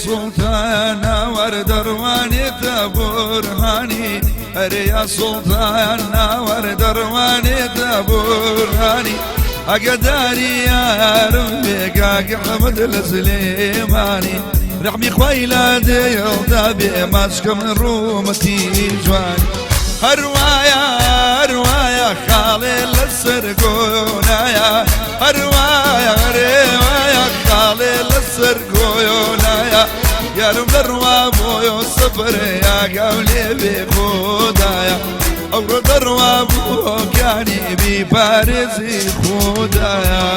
سوڵتان ناوەر دەڕوانێتە بۆرهانی، ئەرێ یا سوڵتان ناوەر دەڕوانێتە بۆرهانی. ئەگەداری یارم بێ کاک ئەحمەد لە سلێمانی، ڕەحمی خوای لە دێڵدا بێ ماچکەم ڕوومەتی جوانی. هەروایە هەروایە خاڵێ لەسەر گۆنایە، هەروایە هەرێوایە خاڵێ لەسەر گۆیۆنایە. یارم دەڕوا بۆیۆ سەفەر یاگاو لێ بێ خۆدایە، ئەوڕۆ دەڕوا بۆ کانی بی پارێزی خۆدایە.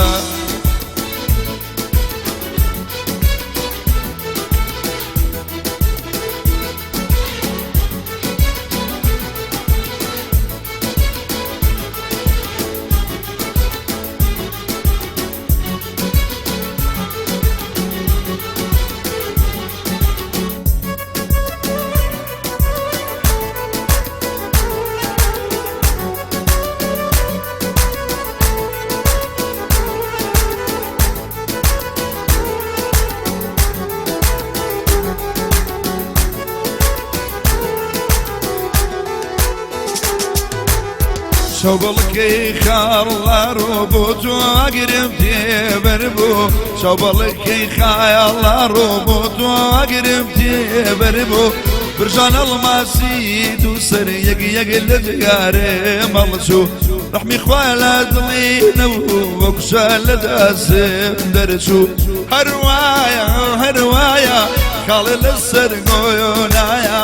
شەوبڵکەی خاڵڵار و بۆ تۆ ئەگرم تێبەر بوو، شەوبڵکەی خایەڵڵار و بۆ تۆ ئەگرم تێبەر بوو. برژان ئەڵماسی دوو سەر یەک یەک لە جگارێ مەڵچوو، ڕەحمی خوا لە دڵی نەبوو وەکوشە لە دەستم دەرچوو. هەروایە هەروایە خاڵێ لەسەر گۆیۆنایە،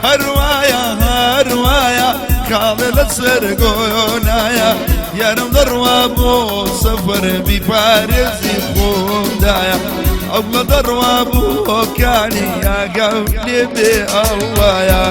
هەروایە هەروایە خاڵێ لەسەر گۆیۆنایە. یارم دەڕوا بۆ سەفەر بیپارێزی خۆدایە، ئەوڵە دەڕوا بۆ کانی یاگەم لێ بێ ئەڵڵایە.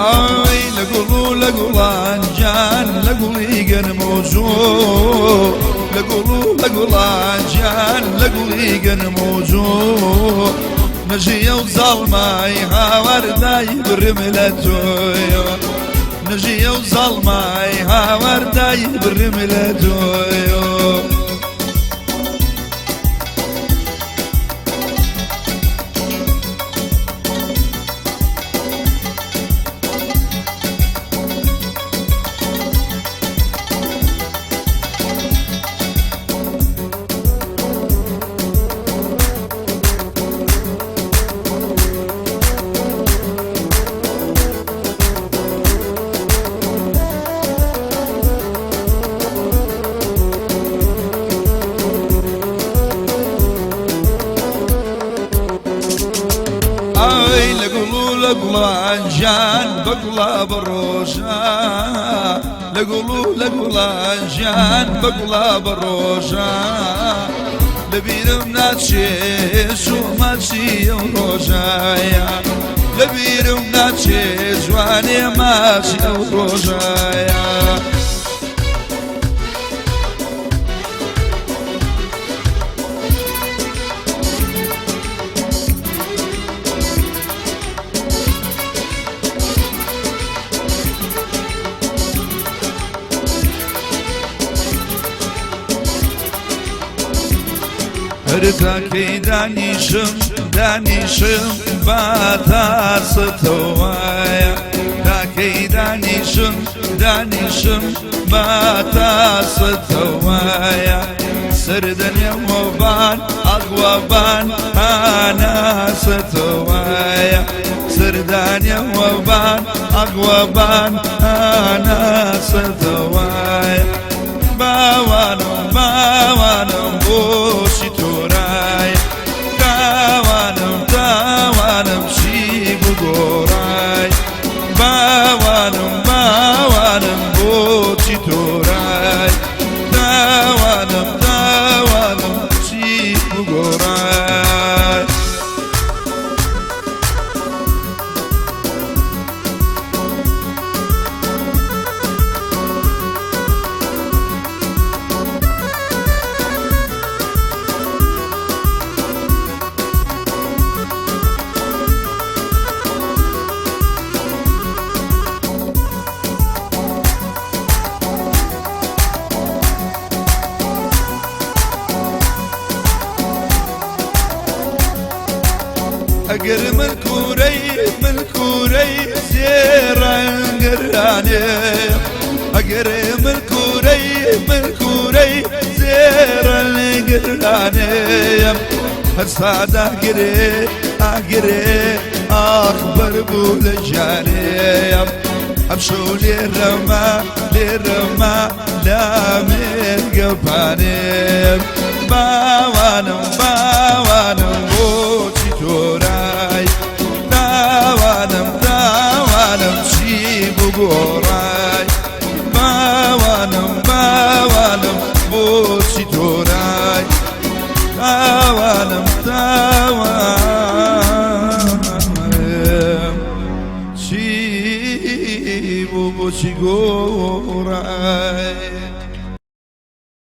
ئای لە گوڵ و لە گوڵان جان لە گوڵی گەرم و جۆ، لە گوڵ و لە گوڵان جان لە گوڵی گەرم و جۆ. نەژیە و زاڵمای هاوار دای برم لە تۆیەوە، نەژیە و زاڵمای هاوار دای برم لە تۆیەوە. ئای لە گوڵ و لە گوڵان ژیان بە گوڵا بە ڕۆژە، لە گوڵ و لە گوڵان ژیان بە گوڵا بە ڕۆژە. لەبیرم ناچێ شوماچی ئەو ڕۆژایە، لەبیرم ناچێ جوانێ ماچی ئەو ڕۆژایە. هەر تاکەی دانیشم دانیشم با تاسەتەوەیە، تاکەی دانیشم دانیشم با تاسەتەوەیە. سەردەنێمەوەبان ئەغوابان ئاناسەتەوەیە، سەردانێمەوەبان ئەغوابان ئاناسەتەوەیە. باوانم باوانم بۆشی تۆرای، تاوانم تاوانم چی بگۆڕای، باوانم. ئەگەر من کوورەی من کوورەی زێڕەنگەرانێ، ئەگەر من کوورەی من کوورەی زێڕەنگەرانێ، هەر ساداگرێ ئاگرێ ئاخ بەربوو لە ژیانێ. ئەمشەو لێرەما لێرەما لە مێرگەپانێ، باوانم باوانم بۆچی تۆرای، داوانم داوانم چی بگۆڕای، باوانم باوانم بۆچی تۆرای، تاوانم تاوانم چی بوو بۆچی گۆڕای.